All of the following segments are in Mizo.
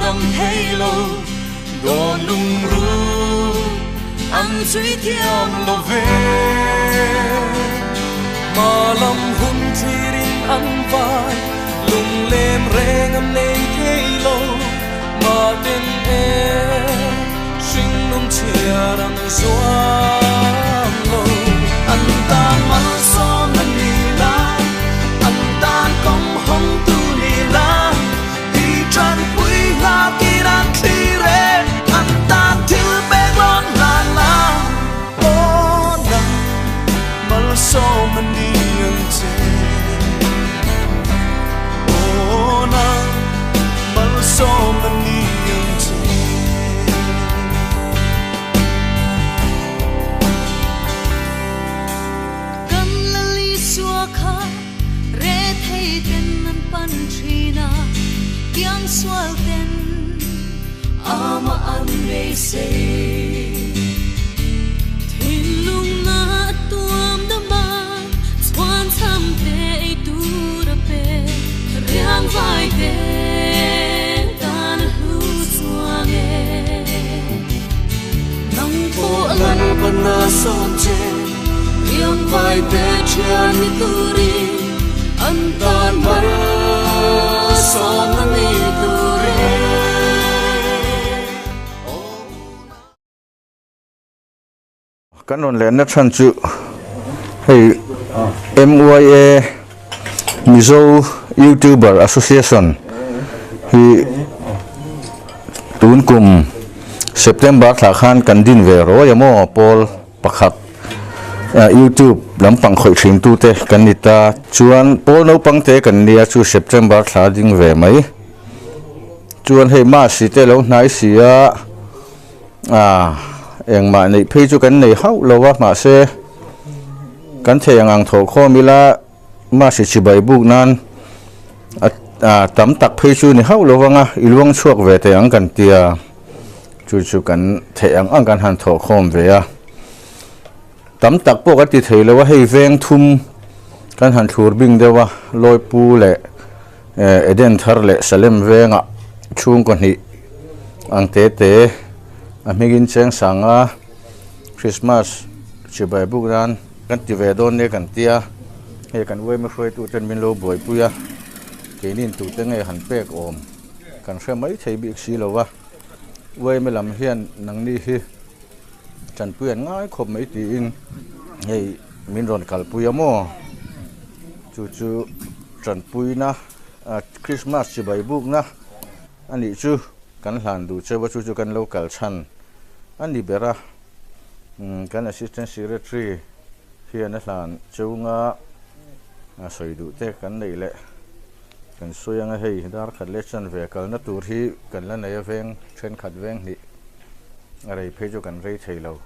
dam thei lo dawn lungrun an chhui thiam lo ve. Hma lam hun thlirin an vai lunglem reng an nei thei lo mahten e hringnun chhiar an zuam lo. An tan malsawm a ni la, an tan kawng hawngtu ni la, i tanpui nghakin an thlir e, an tan thil pek rawn hlan la, aw nang malsawm a ni ang che. Aw nang malsawm a ni ang che. Kan Lal Isua kha rethei ten an pan thin a, piang sual ten amah an beisei. Thinlung na a tuam dam a, chhuan cham te ei tur a pe, riang vai te tan a hlu chuang e. Nang pawh Lalpan a sawm che, riang vai te thian ni turin an tan mal sawm na ni turin. Kan rawn lenna chhan chu hei MYA Mizo Youtuber Association hi tun kum September thla khan kan din ve rawi a maw pawl pakhat YouTube lampang khawih thin tute kan ni ta chuan pawl naupang te kan nia chu September thla ding ve mai chuan hei March te lo hnai si a. Ah, engmah neih phei chu kan nei hauh lo a, mahse kan thei ang ang thawh khawm ila mahse chibai buk nan a ah tam tak phei chu ni hauh lo vang a, i luang chhuak ve teh ang kan tia, chu chu kan theih ang ang kan han thawh khawm ve a, tam tak pawh kan ti thei lo a, hei veng thum kan han thlur bing deuh a, Lawipu leh Eden thar leh Salem vengah chhungkaw hnih ang te te a hmingin cheng sanga Christmas chibai buk nan kan ti ve dawn nia kan tia hei kan uaima hruaitu ten min lo buaipui a keinin tute nge han pek awm kan hre mai thei bik si lo va uaima lam hian nangni hi tanpui an ngai khawp mai tiin hei min rawn kalpui a maw chu chu. Tanpuina Christmas chibai bukna a nih chu kan hlan duh cheu a, chu chu kan lo kal chhan a ni ber a. Kan Assistant Secretary hian a hlan chunga sawi duh te kan neih leh kan sawi anga hei dar khat leh chanve kalna tur hi kan la nei a veng thenkhat veng hnih a rei phei chu kan rei thei lo.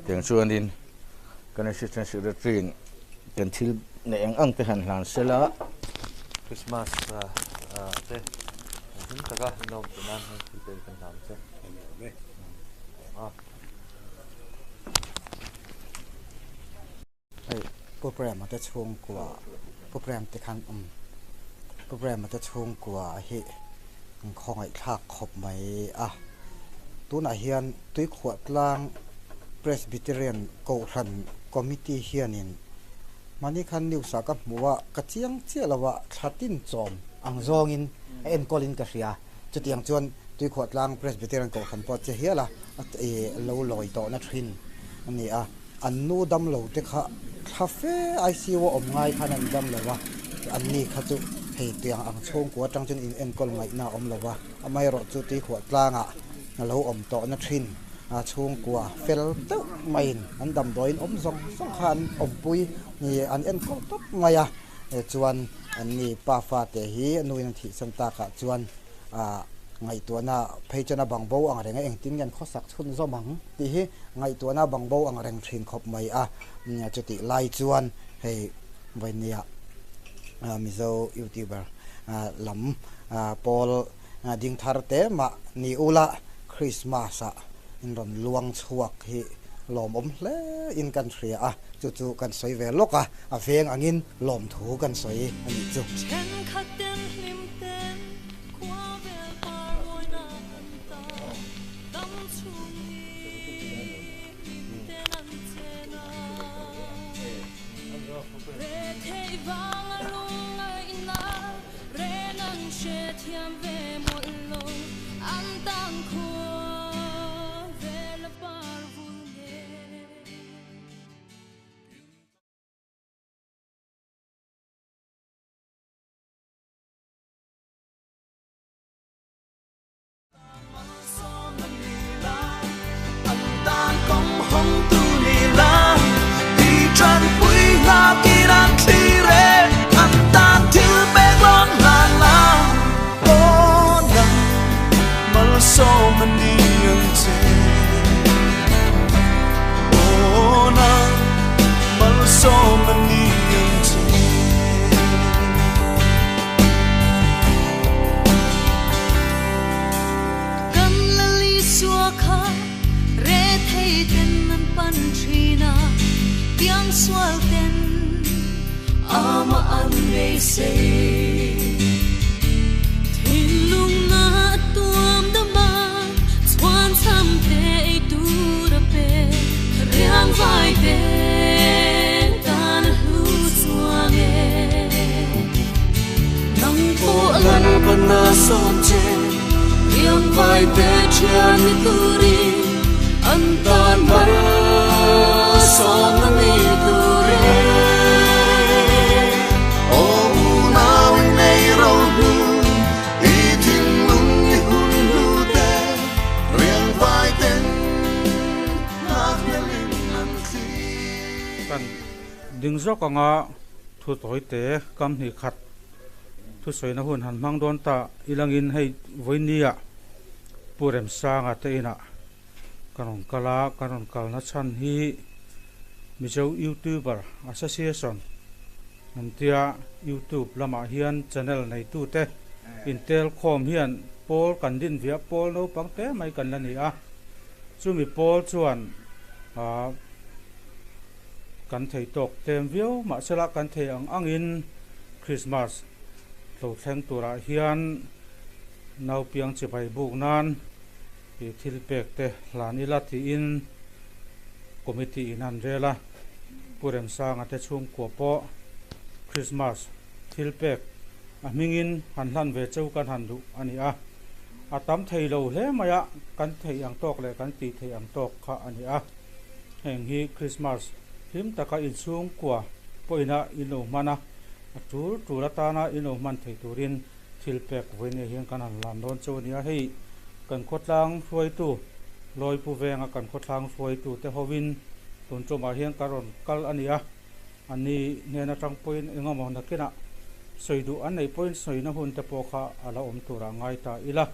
Tiang chuanin kan Assistant Secretary in kan thil neih ang ang te han hlan sela. Christmas te hlim taka in awm tih nan heng thil te hi kan hlan che. Hei Pu Prema te chhungkua Pu Prem te khan umm Pu Prema te chhungkua hi an khawngaihthlak khawp mai a tunah hian Tuikhuah tlang Presbyterian Kohhran Committee hianin mahni khan news ah ka hmu a ka chiang chiah lo a thla tin chawm ang zawngin a enkawlin ka hria chutiang chuan Tuikhuah tlang Presbyterian Kohhran pawh che hial a ih lo lawi tawhna thin a ni a. An nu dam lo te kha thla fe ICU a awm ngai khan an dam lo a, an ni kha chu hei tiang ang chhungkua atang chuan in enkawl ngaihna a awm lo a, amaherawh chu tuikhuah tlangah a lo awm tawhna thin a chhungkua fel deuh maiin an damdawiin awm zawng zawng kha an awmpui an enkawl tawp mai a, chuan an ni pa fate hi a nuin an thihsan takah chuan ah ngaihtuahna phei chuan a bang bo ang reng a engtin nge an khawsak chhunzawm ang tih hi ngaihtuahna a bang bo ang reng thin khawp mai a chutih lai chuan hei vawinia Mizo youtuber lam pawl ding thar te mah ni ula Christmas ah in rawn luang chhuak hi lawmawm hle in kan hria a chu chu kan sawi ve lawk a a veng angin lawmthu kan sawi a nih chu. Thenkhat ten hlim ten khua vel par mawi. Tangsual ten amah an beisei. Thinlung na tuam dama chhuan cham te ei tur a pe. Riang vai ten tan a hlu chuang e. Nang pawh Lalpan a sawm che. Riang vai te thian ni turin an tan malsawm na ni tur e. Aw unau i nei ro hnu, i thinlung i hun hnu te, riang vai ten ngak hlelin an thlir. Kan ding zawk anga thu tawi te kam hnih khat Thusawina hun han hmang dawn ta ilangin hei vawinia Pu Remsanga te inah ka rawn kal a, ka rawn kalna chhan hi Mizo Youtuber Association an tia YouTube lamah hian channel neitute intel khawm hian pawl kan din viah pawl naupang te mai kan la ni a, chumi pawl chuan ah Kan thei tawk tlem viau mahsela kan thei ang angin Christmas tlo thleng turah hian naupiang chibai buk nan ih thil pek te hlan ila tiin committee in an rel a, Pu Remsanga te chhungkua pawh Christmas thil pek a hmingin han hlan ve cheu kan han duh a ni a, a tam thei lo hle mai a, kan thei ang tawk leh kan tih theih ang tawk kha a ni a. Heng hi Krismas hlim taka inchhungkua pawhina in lo hman a, a tul tul atana in lo hman thei turin thil pek vawinia hian kan han hlan dawn chu a ni a. Hei kan khawtlang hruaitu Lawipu venga kan khawthlang hruaitu te hovin tun tumah hian kan rawn kal a ni a, ani hnen atang pawhin engemaw nakinah sawi duh an neih pawhin sawina hun te pawh kha a la awm turah ngai ta ila,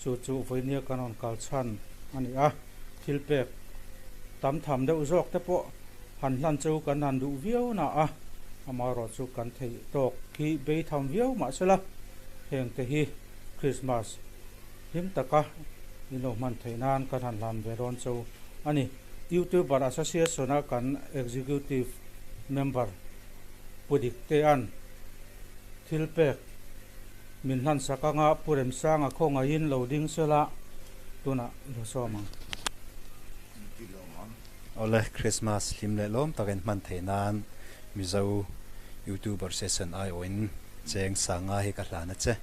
chu chu vawinia kan rawn kal chhan a ni a. Thil pek tam tham deuh zawk te pawh han hlan chu kan han duh viau na a, amaherawh chu kan theih tawk hi bei tham viau mahsela heng te hi Christmas hlim taka in lo hman theih nan kan han hlan ve dawn chu a ni. Youtuber Association a kan Executive Member Pu Diktea'n thil pek Min hlan sak anga Pu Remsanga khawngaihin lo ding sela tunah i lo sawm ang. Awle, Christmas hlim leh lawm takin hman theih nan Mizo YouTuber session aiawhin cheng sanga hi ka hlan a che.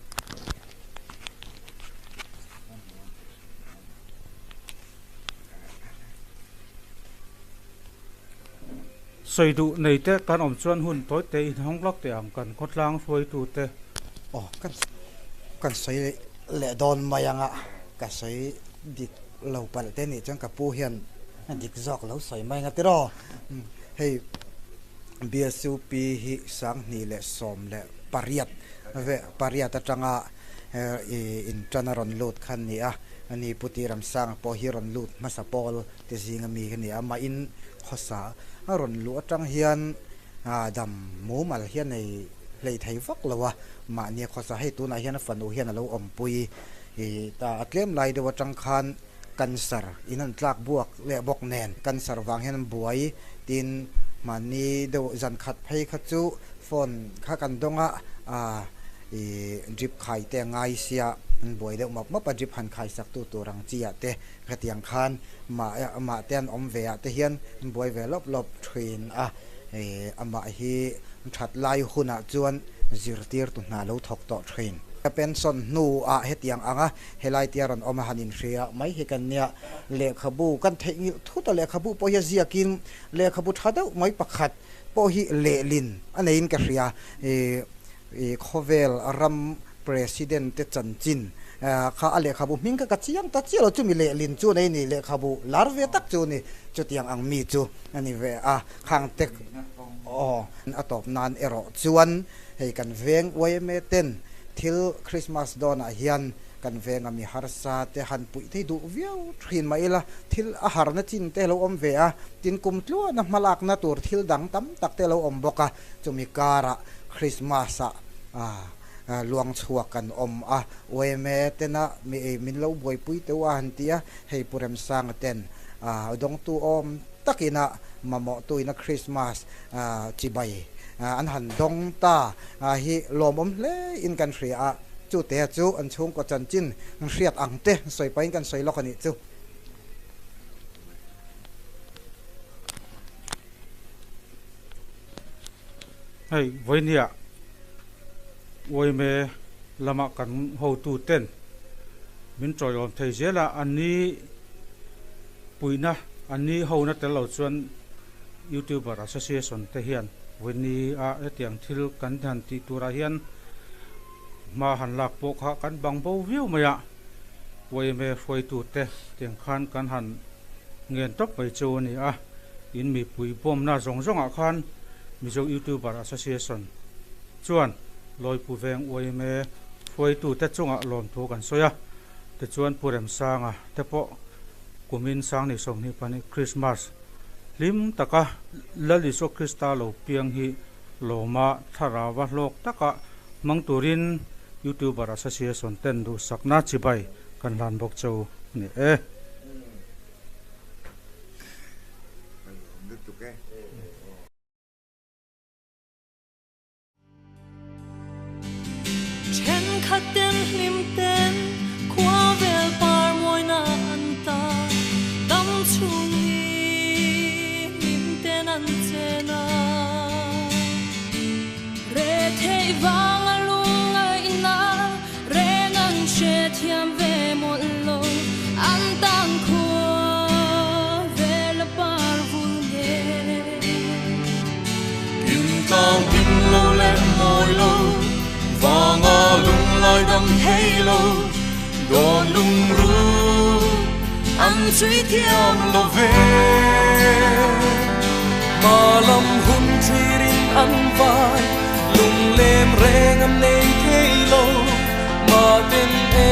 Sawi duh nei te kan awm chuan hun tawi te inhawng lawk teh ang kan khawtlang hruaitu te. Aw kan kan sawi leh dawn mai anga ka sawi dik lo palh te nih chuan ka pu hian a dik zawk lo sawi mai anga tiraw hei BSUP hi 2018 ve pariat atanga in tan a rawn lut kha a ni a ani Pu Tiramsanga pawh hi rawn lut hmasa pawl te zinga mi ka ni a, mahin khawsa a rawn luh atang hian dam mumal hian ei hlei thei vak lo a, mahni a khawsa hei tunah hian a fanu hian a lo awmpui ta a tlem lai deuh atang khan cancer in an tlak buak leh bawk nen cancer vang hian an buai tin mahni deuh zan khat phei kha chu phone kha kan dawng a ih drip khai te a ngai sia an buai deuh map map a drip han khai sak tu tur ang chi ah te. Hetiang khan mah amah te an awm ve ah te hian an buai ve lawp lawp thin a, amah hi that lai hunah chuan zirtirtu hna lo thawk tawh thin. Ka pension hnu ah hetiang anga helai tia rawn awm a han inhria mai hi kan nia, lehkhabu kan theihnghilh thut a, lehkhabu pawh hi a ziakin lehkhabu tha deuh mai pakhat pawh hi lehlin a neiin ka hria, Khawvel ram President te chanchin kha a lehkhabu hming kha ka chiang ta chiah lo chumi lehlin chu nei ni lehkhabu lar ve tak chu ni chutiang ang mi chu a ni ve a khang te aw a tawp nan erawh chuan hei kan veng yma ten thil Christmas dawnah hian kan venga mi harsa te han puih thei duh viau thin mah ila thil a harna chin te lo awm ve a tin kum tluana hmalakna tur thil dang tam tak te lo awm bawk a chumi karah Christmas ah luang chhuak kan awm a, yma tena mi ei min lo buaipui teuh a han ti a, hei Pu Remsanga ten dawngtu awm tak ina mamawh tu ina Christmas chibai an han dawng ta hi lawmawm hle in kan hria a, chu te chu an chhungkaw chanchin hriat ang te sawi pahin kan sawi lawk a nih chu. Hei vawinia uaime lama kan hotu ten min tawiawm thei zel a, an ni puihna an ni hona tel lo chuan Youtuber Association te hian vawinia hetiang thil kan han tih turah hian hma han lak pawh kha kan bang bo viau mai a, uaime hruaitu te tiang khan kan han ngen tawp mai chu a ni a, in mipui bawmna zawng zawngah khan Mizo Youtuber Association chuan Lawipu Veng yma hruaitute chungah lawmthu kan sawi a, tichuan Pu Remsanga te pawh kumin Sangni 22 Krismas hlim taka Lal Isua Krista lo piang hi lawma thlarauva hlawk taka hmang turin Youtuber Association ten duhsakna chibai kan hlan bawk chu a ni e. Thenkhat ten hlim ten khua vel par mawina an ta dam chhung ni hlim ten an chen a. Rethei vang a lungngaihna reng an hre thiam ve mawlh lo an tan khua vel a par vul nge. Kim tlang kim lo leh mawi lo vanga lunglai dam thei lo dawn lungru an chhui thiam lo ve. Hma lam hun thlirin an vai lunglem reng an nei thei lo mahten e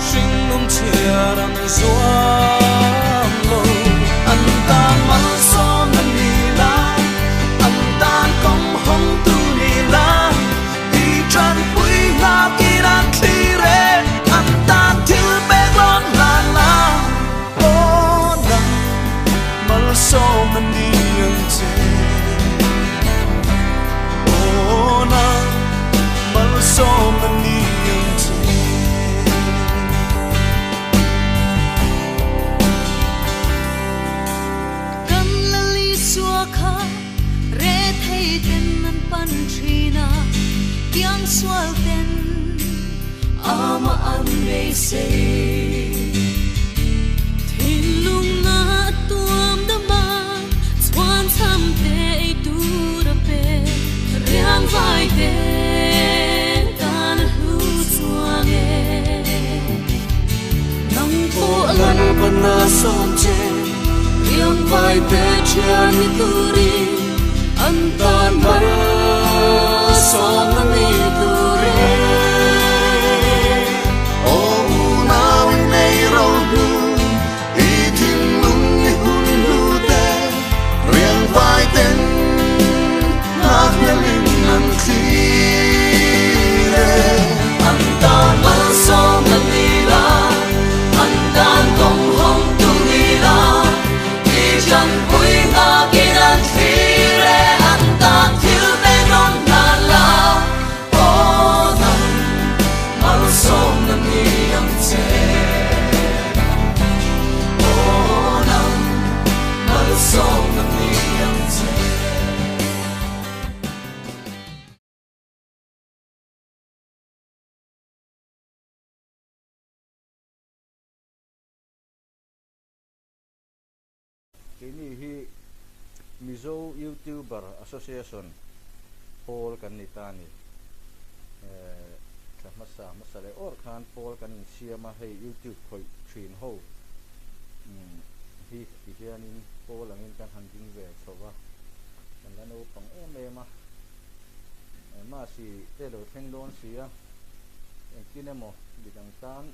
hringnun chhiar an zuam lo. An tan malsawm na ni la, an tan kawng hawng tu ni la, i tanpui nghakin an thlir e, an tan thil pek rawn hlan la, aw nang malsawm na ni ang che, aw nang malsawm na ni ang che. Kan Lal Isua kha rethei ten an pan thin a, tiang sual ten amah an beisei. Thinlung na tuam dam a, chhuan cham te ei tur a pe, riang vai te tan a hlu chuang e. Nang pawh Lalpan a sawm che, riang vai te thian ni turin an tan malsawm na ni tur e. Aw unau in nei ro hnu, i thinlung i hun hnu te, riang vai ten ngak hnelin an thlir e. An tan malsawm na ni la, an tan kawng hawng tu ni la, i tanpui nghakin an thlir e. An tan thil pek rawn hlan la, aw nang malsawm na ni ang che. Aw nang malsawm na ni ang che. Keini hi Mizo Youtuber Association pawl kan ni ta a ni. Thla hmasa hmasa leh awr khan pawl kan insiam a, hei YouTube khawih thin ho hi ti hianin pawl angin kan han ding ve chho va, kan la naupang em em a. Masi te lo thleng dawn si a, engtin emaw midang tan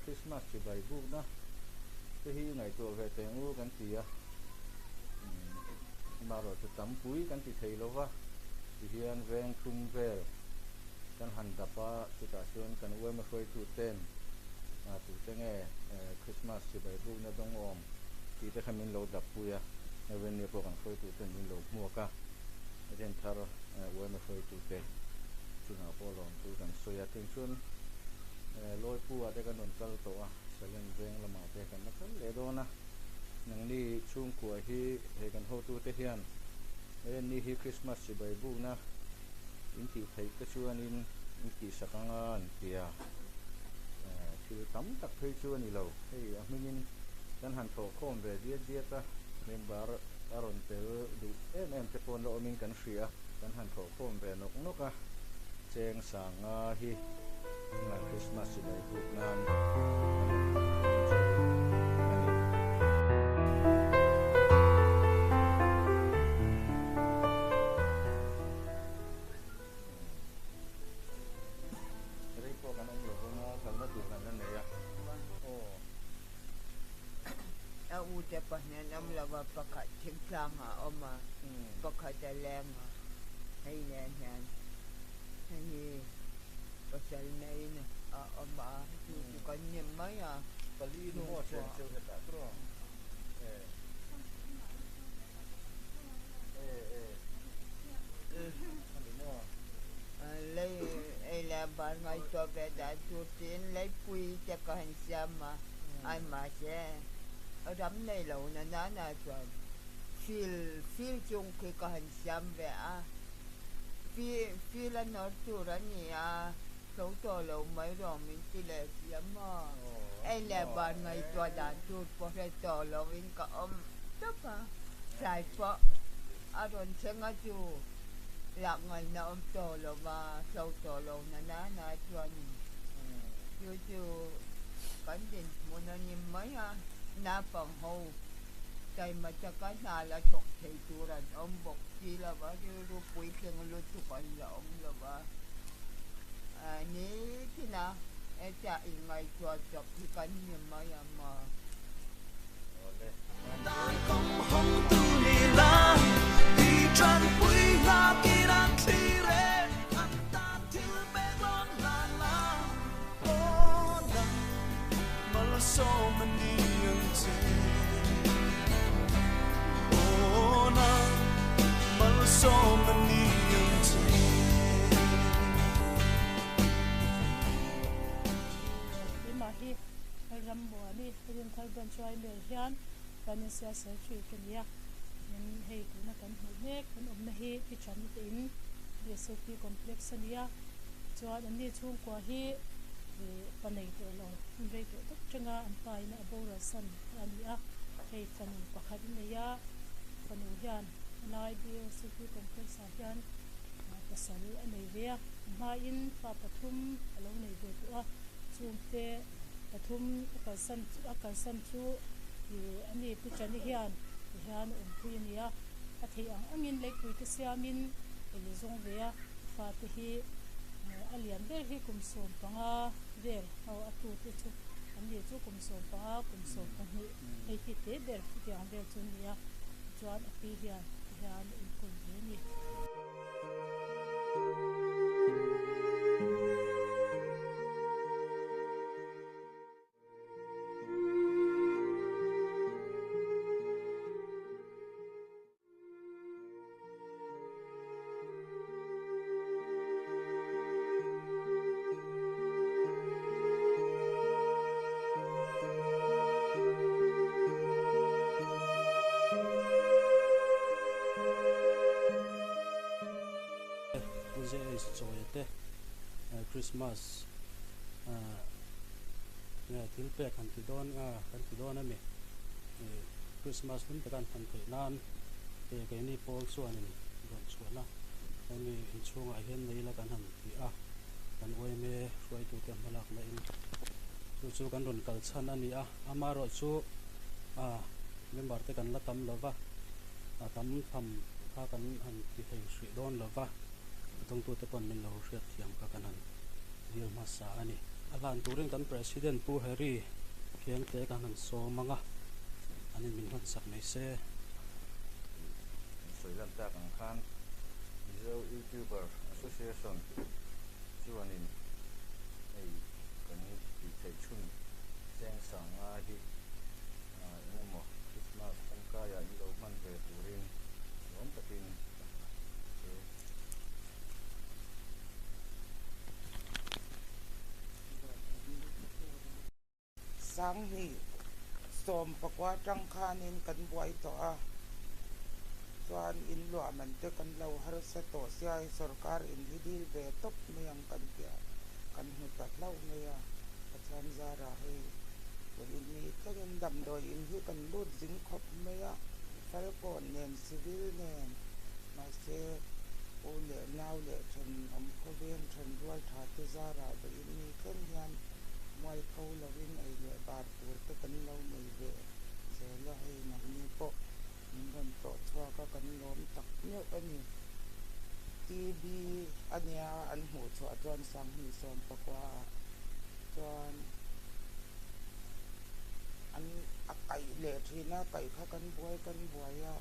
Christmas chibai bukna te hi ngaihtuah ve teng u kan ti a, amaherawhchu tampui kan ti thei lo va, tihian veng thum vel kan han dap a, chutah chuan kan uaima hruaitu ten tute nge Christmas chibai bukna dawng awm. Tih te kha min lo dap pui a, Avenue pawh kan hruaitu ten min lo hmuak a, Eden thar yma hruaitu te chungah pawh lawm chu kan sawi a, tiang chuan Lawipu ah te kan rawn kal tawh a, Salem veng lamah te kan la kal leh dawn a, nangni chhungkua hi hei kan hotu te hian Eden ni hi Christmas chibai bukna in tih theih te chuanin in tihsak anga an ti a, thil tam tak phei chu a ni lo, hei a hmingin. Kan han thawh khawm ve diat diat a, member a rawn tel duh em em te pawn la awmin kan hria, kan han thawh khawm ve nawk nawk a, cheng sanga hi Christmas chibai buk nan kan rawn hmang dawn chu a ni. Rei pawh kan awm lo vang a, kalna tur kan la nei a, aw. A ute pahnih an awm lo a, pakhat thingtlangah a awm a, pakhat a leng a, hei nen hian hei hi pasal neiin a awm a, chu chu kan ni mai a. Pali nu maw chen cheu hetah chu e e e a ni maw. Lei ei leh bar ngaihtuah ve dan tur tiin leipui te ka han siam a, ai mahse ram nei lo na nana chuan fil fil chung khi ka han siam ve a, fil a nawr tur a ni a, tho tawh lo mai rawh min ti leh si a maw, ei leh bar ngaihtuah dan tur pawh hre tawh lovin ka awm tawp a, tlai pawh a rawn thleng a chu. Lak ngaihna awm tawh lo va, hlo tawh lo na na na chuanin chu chu kan dinhmun a ni mai a, naupang ho taima taka hna la thawk thei tur an awm bawk si lo va, rilru puitling lutuk an la awm lo va, ni tina hetiang inngaihtuah chawp hi kan ni mai a maw. Keimah hi Rammuani Rinthar Branch Yma hian Financial Secretary ka ni a, min hei tuna kan hmuh mek kan awmna hi Pi Chani te in BSOP Complex a ni a, chuan anni chhungkua hi ih pa nei tawh lo hun rei tawh tak tanga an pa in a boral san a ni a, hei fanu pakhat a nei a, fanu hian helai BSOP Complex ah hian pasal a nei ve a, a hmain fa pathum a lo nei ve tawh a, chungte. Pathum a kalsan a kalsan chu ih a ni Pu Chani hian ti hian a awmpui a ni a, a theih ang angin leipui te siamin ei zawng ve a, fate hi a lian ber hi kum 15 vel ho a tute chu an ni chu kum 15 kum 12 hei hi te ber chutiang vel chu a ni a, tichuan a pi hian ti hian a inkawl ve a ni. Pu JH Chawia te Christmas nge thil pek han ti dawn a kan ti dawn a mi Christmas hlim taka an hman theih nan te keini pawl chuanin rawn chhuahna hemi inchhungah hian nei ila kan han ti a kan yma hruaitute hmalakna in chu chu kan rawn kal chhan a ni a amaherawh chu member te kan la tam lova a tam tham kha kan han ti thei hrih dawn lo va, a tawngtute pawn min lo hriat thiam kha kan han dil hmasa a ni. A hlan turin kan President Pu Harry Khiangte kan han sawm ang a, an in min hman sak mai se. Sawi lan tak ang khan Mizo YouTuber Association chuanin hei kan tih theih chhun cheng sanga hi engemaw Christmas. tangkaia in lo hman ve turin lawm takin ka hlan ang che u. Sanghnih 19 atang khanin kan buai tawh a, chuan in luah man te kan lo harsa tawh sia hei sorkar in hi dil ve tawp mai ang kan tia kan hmu ta hlauh mai a, Pathian zarah hei vawiin ni thlengin damdawi in hi kan lut zing khawp mai a, Falkawn nen civil nen mahse u leh nau leh thenawm khawveng thenrual tha te zarah vawiin ni thleng hian Mualpho lovin ei leh bar tur te kan lo nei ve zel a, hei nangni pawh min rawn tlawh chhuak a, kan lawm tak meuh a ni. TB a nia an hmuh chhuah chuan 2019 ah chuan an a kaih leh thin a, kaih kha kan buai kan buai a,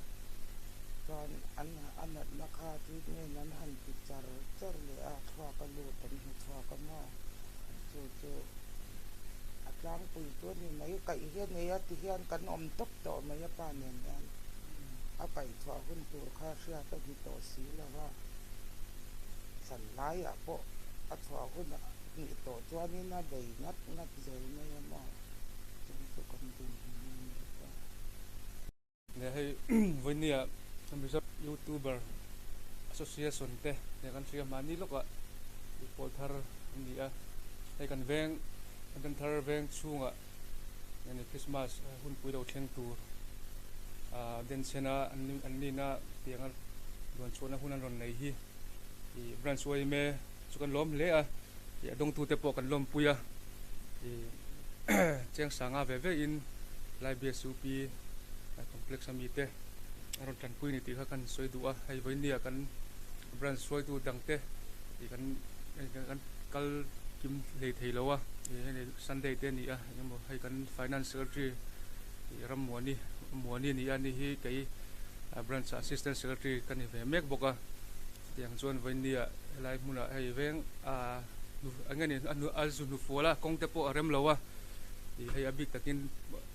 chuan an a natna kha treatment an han ti char char leh a, thluak a lut an hmu chhuak a maw. Chu chu a tlangpui chu a ni mai. Kaih hi a nei a ti hian kan awm tawp tawh mai a pa nen hian a kaih chhuah hun tur kha hriat a ni tawh si lo va. San laiah pawh a chhuah hun a nih tawh chuanin a bei ngat ngat zel mai a maw? Chung chu kan dinhmun a ni ta. Leh hei vawinia Mizo Youtuber Association te nen kan hria mahni lawkah i pawl thar an ni a, hei kan veng kan thar veng chhungah enge Christmas hunpui lo thleng tur ah denchhena an nihna tianga luan chhuahna hun an rawn nei hi i branch yma chu kan lawm hle a, i a dawngtute pawh kan lawmpui a, i cheng sanga ve ve in lai BSUP complex ami te a rawn tanpui ni tih kha kan sawi duh a, hei vawinia kan branch hruaitu dang te i kan kan kal kim hlei thei lo a, i hei Sunday te a ni a engemaw hei kan finance secretary i Rammuani Muani a ni a ni hi kei branch assistant secretary ka ni ve mek bawk a. Tiang chuan vawinia helai hmunah hei veng a eng nge ni a zu hnufual a kawng te pawh a rem lo a ih hei a bik takin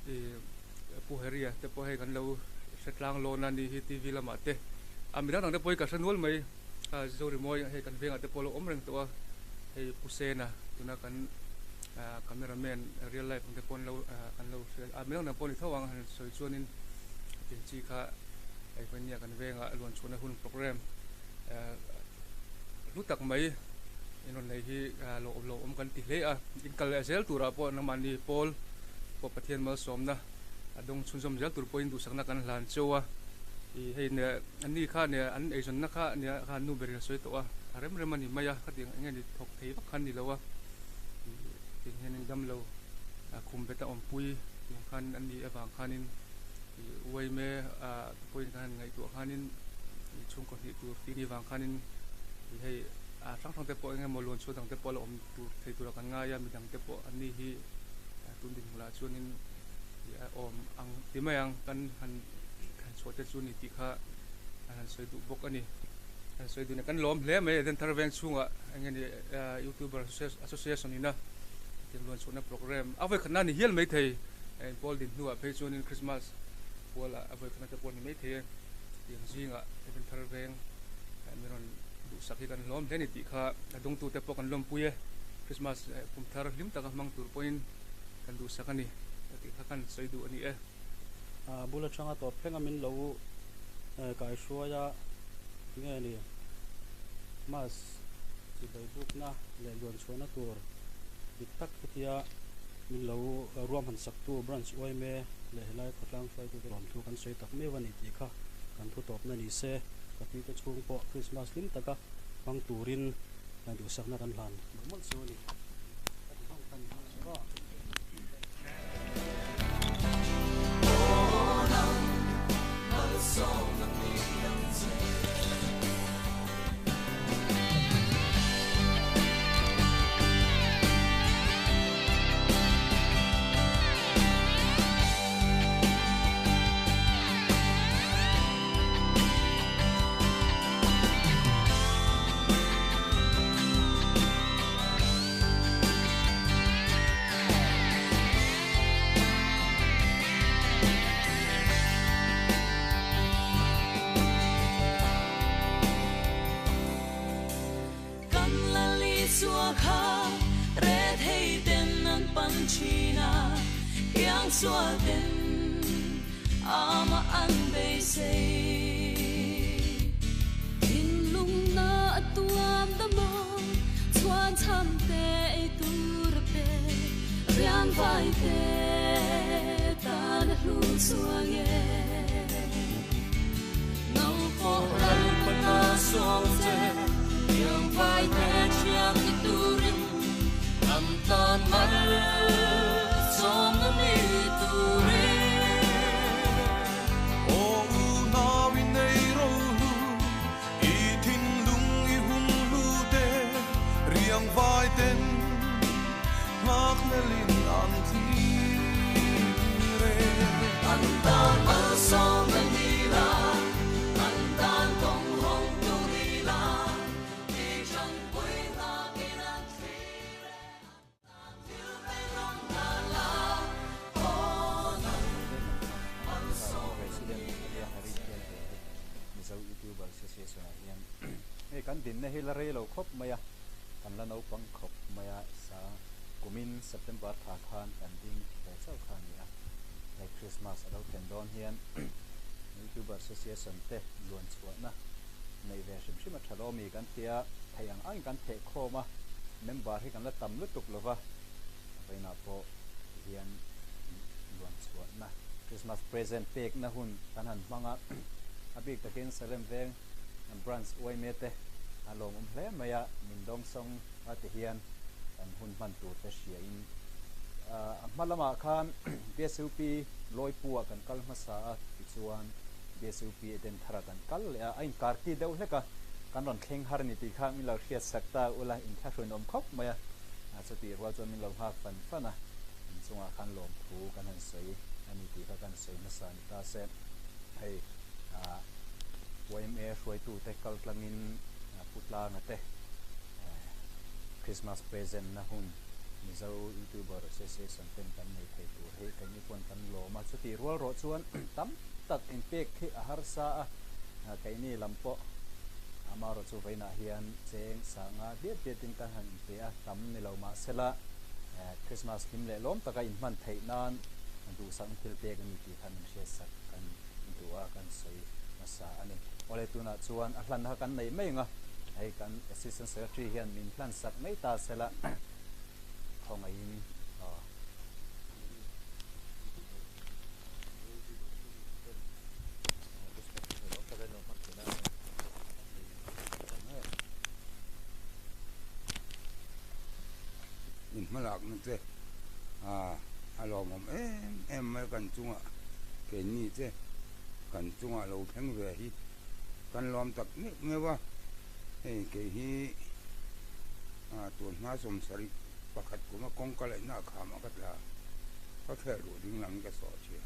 ih Pu Harry-a te pawh hei kan lo hre tlang lawn a ni hi TV lamah te a midang dang te pawh hi ka hre nual mai a Zorimawi hei kan vengah te pawh a lo awm reng tawh a hei Pu Sena tuna kan camera man real life ang te pawh an lo an lo hria a midang dang pawh a ni tho ang han sawi chuanin tin chi kha. Hei vawinia kan vengah luan chhuahna hun program hlu tak mai in rawn nei hi lo awm lo awm kan ti hle a, in kal leh zel turah pawh nangmahni pawl pawh Pathian malsawmna a dawng chhunzawm zel tur pawhin duhsakna kan hlan cheu a, ih hei nia an ni kha nia an eizawnna kha nia kha nu berin a sawi tawh a, a rem rem a ni mai a, khatiang eng nge ni thawk thei vak kha an ni lo a, ih tiang hian in damlo khum bet a awmpui tiang khan an ni avang khanin. Uaime te pawhin kan han ngaihtuah khanin chhungkaw hnih tur tih ni vang khanin hei hrang hrang te pawh eng emaw luan chhuah dang te pawh a la awm tur thei tura kan ngai a, midang te pawh an ni hi tun dinhmunah chuanin a awm ang ti mai ang kan han thlan chhuah te chu ni tih kha an han sawi duh bawk a ni. An sawi duh nen kan lawm hle mai Edenthar veng chhungah eng nge ni Youtuber Association ina luan chhuahna programme a vawikhatna a ni hial maithei. Pawl din hnuah phei chuanin Christmas pualah a vawikhatna te pawh a ni maithei e. Tiang zingah Edenthar veng min rawn duhsak hi kan hlawm hle a ni tih kha a dawngtute pawh kan lawmpui e. Christmas kum thar hlim taka hmang tur pawhin kan duhsak a ni tih kha kan sawi duh a ni e. A bul atanga tawp thleng a min lo kai hruai a nge ni Mas chibai bukna leh luan chhuahna tur dik tak hetia min lo ruahman saktu Branch yma leh helai khawtlang hruaitute lawmthu kan sawi tak meuh a ni tih kha kan thu tawpna ni se, ka pite chhung pawh Krismas hlim taka hmang turin duhsakna kan hlan mawlh mawlh chu a ni. kha rethei ten an pan thin a, piangsual ten amah an beisei. Thinlung na a tuam dam a, chhuan chham te ei tur a pe, riang vai te tan a hlu chuang e. Nang pawh Lalpana sawm che, riang vai te thiam ni turin an tan mal sawmna ni turin. Aw unau i nei ro hlu, i thinlung i hun hlu te, riang vai ten nghakhlelin an thlir e. An tan malsawmna ni la, an tan kawng hawng tu ni la, i tanpui nghakin an thlir e. An tan thil pek rawn hlan la, aw nang malsawmna President ni a nia ang Harry che. Hian ve hi Mizo YouTuber Association ah hian hei kan dinna hi la rei lo khawp mai a, kan la naupang khawp mai a, sa kumin September thla khan kan ding ve chauh kha a ni a, hei Christmas a lo thlen dawn hian YouTuber Association te luan chhuahna nei ve hrim hrim a tha lo mi kan tia theih ang angin kan theh khawm a, member hi kan la tam lutuk lo va, vawiinah pawh tihian luan chhuahna Christmas present pekna hun kan han hmang a, a bik takin Salem veng branch uaime te a lawmawm hle mai a, min dawngsawng a ti hian kan hun hman tur te hriain a hma lamah khan BSUP Lawipua kan kal hmasa a tichuan BSUP Eden thara kan kal leh a, a inkarki deuh hlek a, kan rawn thleng har a ni tih kha min lo hriat sak ta ula inthlahrun awm khawp mai a, chutih rual chuan min lo nghak fan fan a, in chungah khan lawmthu kan han sawi a ni tih kha kan sawi hmasa a ni ta se, hei yma hruaitute kal tlangin Pu Tlanga te Christmas present na hun Mizo YouTuber Association ten kan nei thei tur hi keini pawn kan lawm a, chutih rual rawh chuan tam tak inpek hi a harsa a, keini lam pawh amaherawh chu vawiinah hian cheng sanga diat diatin kan han inpe a, tam ni lo mahsela Christmas hlim leh lawm taka inhman theih nan duhsak thil pek a ni tih kha min hriatsak kan duh a, kan sawi hmasa a ni. Awle tunah chuan a hlan kha kan nei mai ang a, hei kan Assistant Secretary hian min hlan sak mai ta sela khawngaihin aw. In hmalakna te a lawmawm em em mai kan chungah keini te kan chungah lo thleng ve hi kan lawm tak meuh meuh a, hei kei hi tun hma sawmsarih pakhat kuma kawngka laihna a kham a ka tla ka khelh duh ding lam ka sawh ṭhia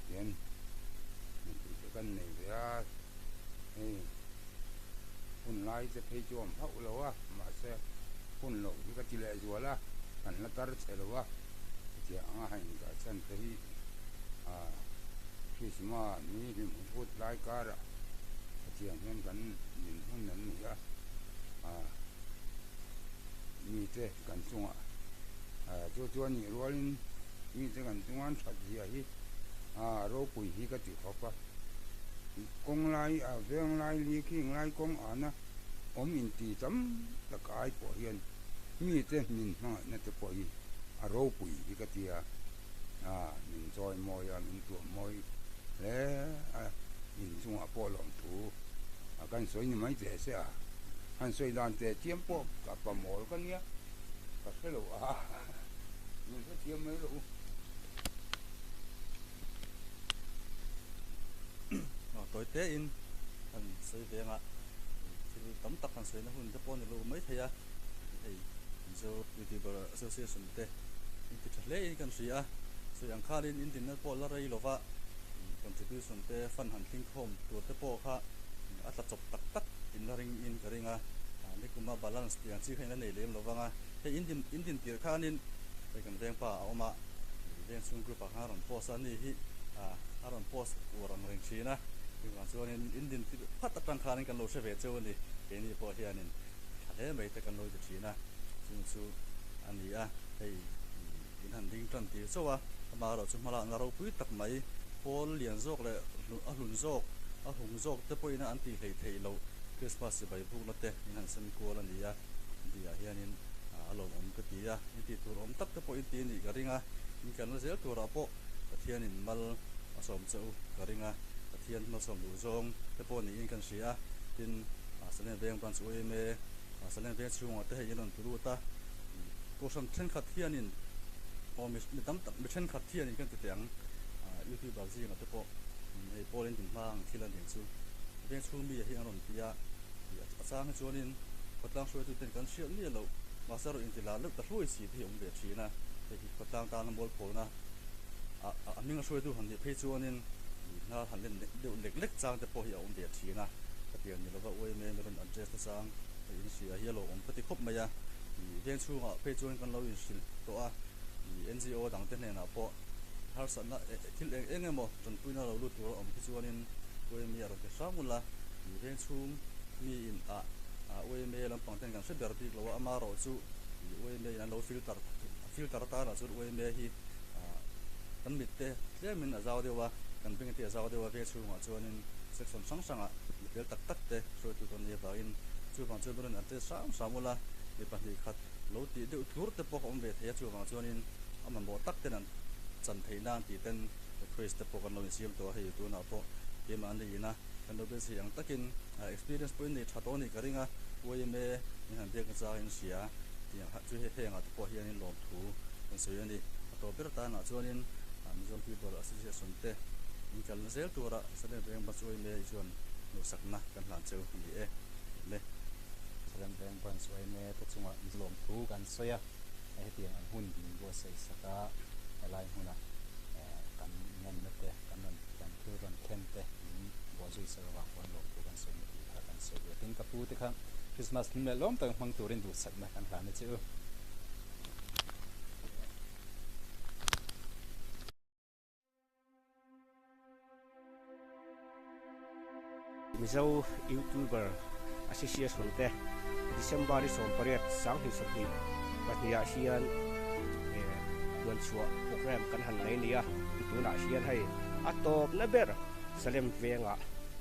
hian mipui te kan nei ve a hei hun lai te phei chu a awm hauh lo a mahse hun loh hi ka ti leh zual a kan la tar chhe lo a hetiang anga han inkah chhan te hi ah Krismas ni hlim hut lai karah hetiang hian kan din hun an ni a ah mite kan chungah ah chu chu a nih rualin mite kan chunga an that zia hi ah ropui hi ka ti khawp a kawng lai ah veng lai li khing lai kawng ana awm inti tam tak ai pawh hian mite min hmangaihna te pawh hi a ropui hi ka ti a ah min chawi mawi a min tuah mawi hle a inchungah pawh lawmthu a kan sawi ni mai teh se a han sawi dan teh chiam pawh ka pa mawl ka nia ka hre lo a min hrethiam mai lo. Tawi te in han sawi ve anga thil tam tak han sawina hun te pawh a ni lo mai thei a, hei Mizo YouTuber Association te in ti tha hle in kan hria a, sawi ang khanin in dinna pawh la rei lova contribution te fund han tling khawm tur te pawh kha a tla chawp tak tak in la ring in ka ring a, nikuma balance tih ang chi kha in la nei lem lo vang a, hei in din in din tirh khanin hei kan vengpa a awm a, veng chhung group ah khan a rawn post a, ni hi a rawn post ur ang reng thin a, chuvang chuanin in din tirh phat atang khanin kan lo hre ve cheu a ni, keini pawh hianin. tha hle mai te kan lo ti thin a, chung chu a ni a, hei in han ding tan tir chauh a, amaherawh chu hmalakna ropui tak mai pawl lian zawk leh a hlun zawk, a hung zawk te pawhin an tih hleih theih loh Krismas chibai bukna te in han sem kual a ni a, tihah hianin a lawmawm ka ti a, in tih tur awm tak te pawh in ti a nih ka ring a, in kalna zel turah pawh Pathianin mal a sawm che u ka ring a, Pathian hmasawm duh zawng te pawh niin kan hria a, tin Salem Veng Branch UMA Salem Veng chhungah te hei in rawn tlu lut a, Kohhran thenkhat hianin aw mi mi tam tak mi thenkhat hianin kan ti teh ang YouTuber zingah te pawh hei pawl in din hma ang thil a nih chu veng chhung mi hi an rawn ti a, a chang hi chuanin khawtlang hruaitu ten kan hriat miah loh mahse erawh inti lar deuh ta hluai si te hi a awm ve thin a, hei hi khawtlang tana mualphawlna a hming a hruaitu han nih phei chuanin hnar han len deuh lek lek chang te pawh hi a awm ve thin a, hetiang ni lova UMA rawn address na chang hei in hria hi a lo awm ka ti khawp mai a, ih veng chhungah phei chuan kan lo inhrilh tawh a, ih NGO dang te hnenah pawh harsatna thil eng eng emaw tanpuina lo lut tur a awm khi chuanin UMA a rawn ti hrang ula, ih veng chhung mi in ah UMA lampang ten kan hre ber bik lo a, amaherawh chu ih UMA in an lo filter filter atana chuan UMA hi kan mit te tlemin a zau deuh a, kan beng te a zau deuh a veng chhungah chuanin section hrang hrangah mi fel tak tak te hruaitu kan nih avangin chuvang chuan rawn an test hrang hrang ula mi pahnih khat lo tih deuh tlur te pawh a awm ve thei a, chuvang chuanin a mamawh tak ten an chan theih nan tih ten request te pawh kan lo insiam tawh a, hei tunah pawh keimah an ni ina kan lo beisei ang takin experience pawhin nei tha tawh a nih ka ring a, YMA min han biak nasa in hria tih ang chu hei hengah te pawh hianin lawmthu kan sawi a ni. A tawp ber tanah chuanin Mizo People Association te in kalna zel tura Salem Veng Branch YMA chuan hmuhsakna kan hlan cheu a ni e. Le. Salem Veng Branch YMA te chungah lawmthu kan sawi a, hetiang ang hun min buatsaih sak a, helai hmuna kan ngenna te, kan rawn kan thil rawn thlen te min buatzui sak avang pawhin lawmthu kan sawina tih kha kan sawi ve. Tin, ka pu te kha Christmas hlim leh lawm tak hmang turin duhsakna kan hlan a che u. Mizo Youtuber Association te December ni 18 2022 ah hian duanchhuah program kan han nei nia tunah hian hei a tawpna ber Salem vengah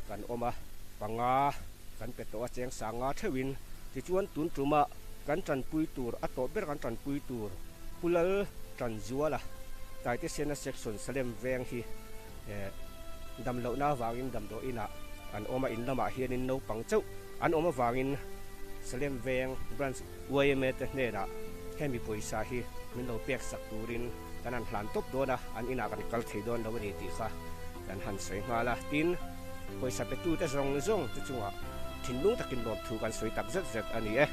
kan awm a panga kan pe tawh a cheng sanga theuhin tichuan tun tumah kan tanpui tur a tawp ber kan tanpui tur Pu Lal Tanzuala Taitesena Section Salem veng hi damlohna avangin damdawiinah an awm a, in lamah hianin naupang chauh an awm avangin Salem veng Branch yma te hnenah hemi pawisa hi min lo pek sak turin kan han hlan tawp dawn a, an inah kan kal thei dawn lo a ni tih kha kan han sawi nghal a. Tin, pawisa petute zawng zawng te chungah thinlung takin lawmthu kan sawi tak zet zet a ni e.